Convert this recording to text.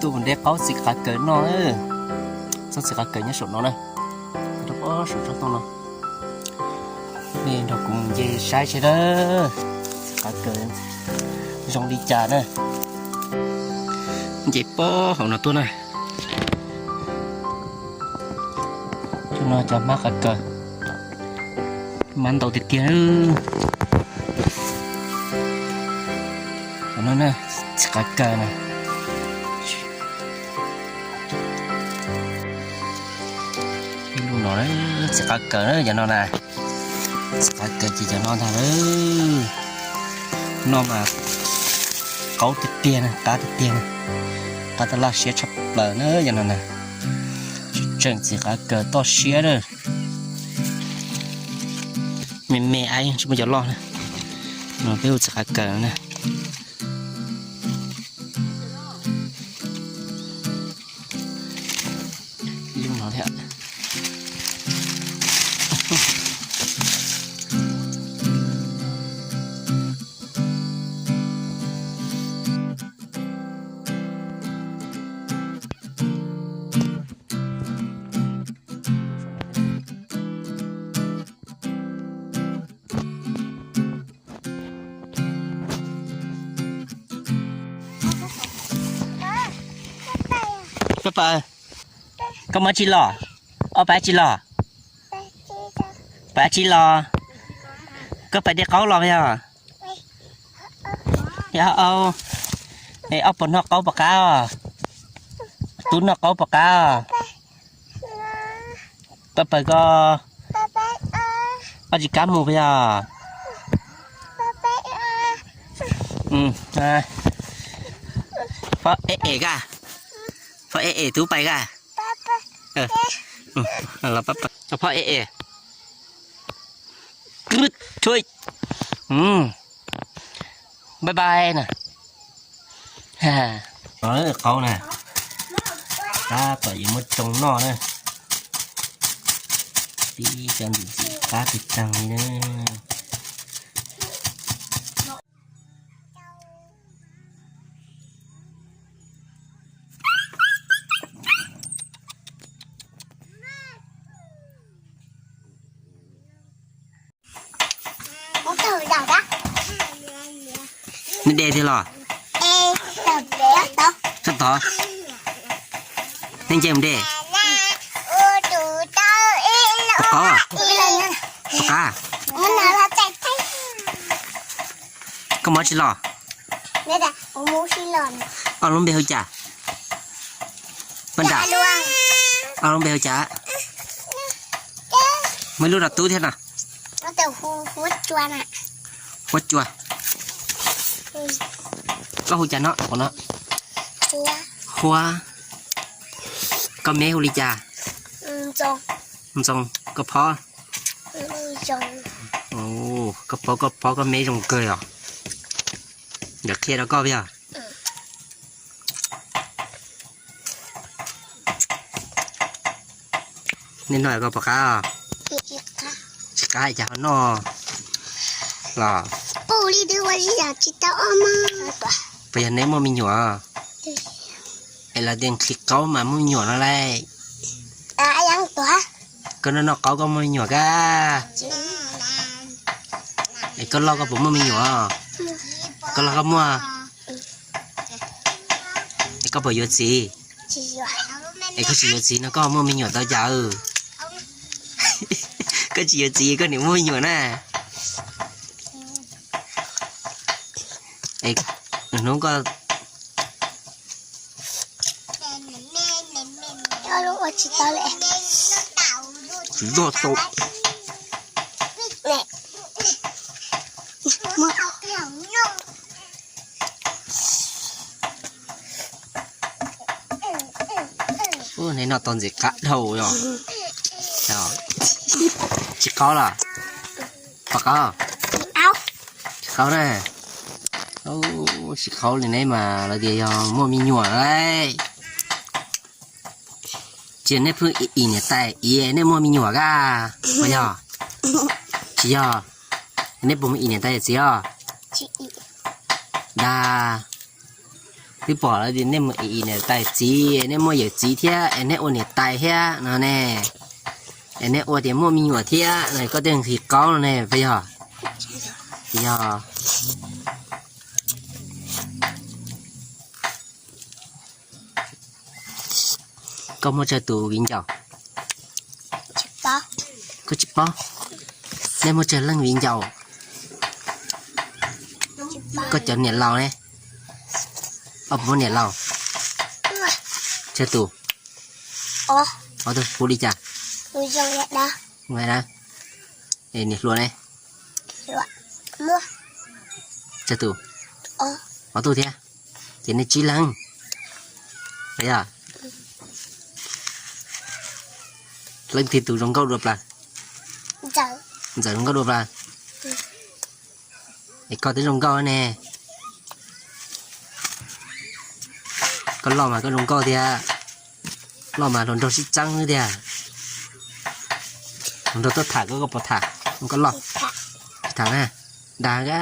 Kuv de qaub txiv qav kaws noj. Tsob txiv qav kaws nyob saum no na, rau saum tsob tooj no. Nej nrog kuv mus nce saib seb txiv qav kaws zoo li cas na. Nce puag hauv no tuaj na. Tus no cov hmab qav kaws, hmab ntau tiag tiag. Cov no na, txiv qav kaws na. Lub no txiv qav kaws na, cov no na. Txiv qav kaws ces cov no ntag lawm. No mas qaub tiag tiag na, qab tiag tiag na. Qab tab laj siab tshaj plaws na, cov no na. Tseem txiv qav kaws toj siab na. Me me aib tsis muaj cov loj na. No peb hu txiv qav kaws na. Lub no thiab. Paj Pawg, koj mus tsi los? Ob pab tsi los? Pab tsi los? Koj pais de qaub los yog? Yog au. Es ob pog noj qaub puas qab os? Tub noj qaub puas qab os? Paj Pawg koj, koj tsis kam mus puas yog? Phob eb es ka, phob eb es tub pais ka. Los pab pab, phob eb es. Bye bye na. Qaub na, tab tom yuav muab tsoo noj na. Tib cov ntxim ntxim qab tag tag li na. Nej de thiab los? Txhob tov. Nej nce mus de. Puas qab? Puas qab? Koj mus tsi los? Ob lub npe hu cas? Paj Nram. Ob lub npe hu cas? Muaj ib lub rau tub thiab no. Huab cua. Koj hu cas no? Huab. Koj me hu li cas? Ntxoo. Koj phob? Koj phob, koj phob koj me zoo kawg os. Nkawd qhia rau koj yog? Nej noj koj puas qab? Tsis qab cas ho noj los? Puas yog neb muaj me nyuam? Es lawv tias nqhis qaub mas muaj me nyuam no lauj. Koj noj noj qaub koj muaj me nyuam kab. Es koj loj koj puas muaj me nyuam? Koj loj koj muaj. Es koj puas yuav txiv? Es koj tsis yuav txiv no koj muaj me nyuam tau cas? Koj tsis yuav txiv koj niam muaj me nyuam na. Es hnub koj loj tau. Neb noj tau ntxim qab dhau os. Tsis qaub los? Puas qaub? Tsis qaub na. Tsis qaub li neb mas lawv tias yog muaj me nyuam lauj. Ces nej pheej ib niam tais iv nej muaj me nyuam kab puas yog? Tsis yog. Nej puas muaj ib niam tais yawm txiv os? Dag. Twb pom lawm tias nej mus ib niam tais txiv, nej muaj yawm txiv thiab es nej ua niam tais thiab no ne, es nej ua tias muaj me nyuam thiab no, koj tej nqhis qaub no ne, puas yog? Yog. Koj muaj tsawg tus viv ncaus? Koj tsis paub. Nej muaj tsawg leej viv ncaus? Koj cov niam laus ne? Koj puas muaj niam laus? Tsawg tus? Ob tug. Hu li cas? Niam hluas ne? Tsawg tus? Ob tug thiab. Ces nej tsib leeg. Yog. Leej twg tus zoo nkauj dua plaws? Ntxawm zoo nkauj dua plaws. Es koj twb zoo nkauj ne. Koj loj mas koj zoo nkauj thiab. Loj mas hluas nraug sib txeeb tiag. Hluas nraug tuaj tham koj, koj puas tham? Koj loj. Tsis tham na. Dag a.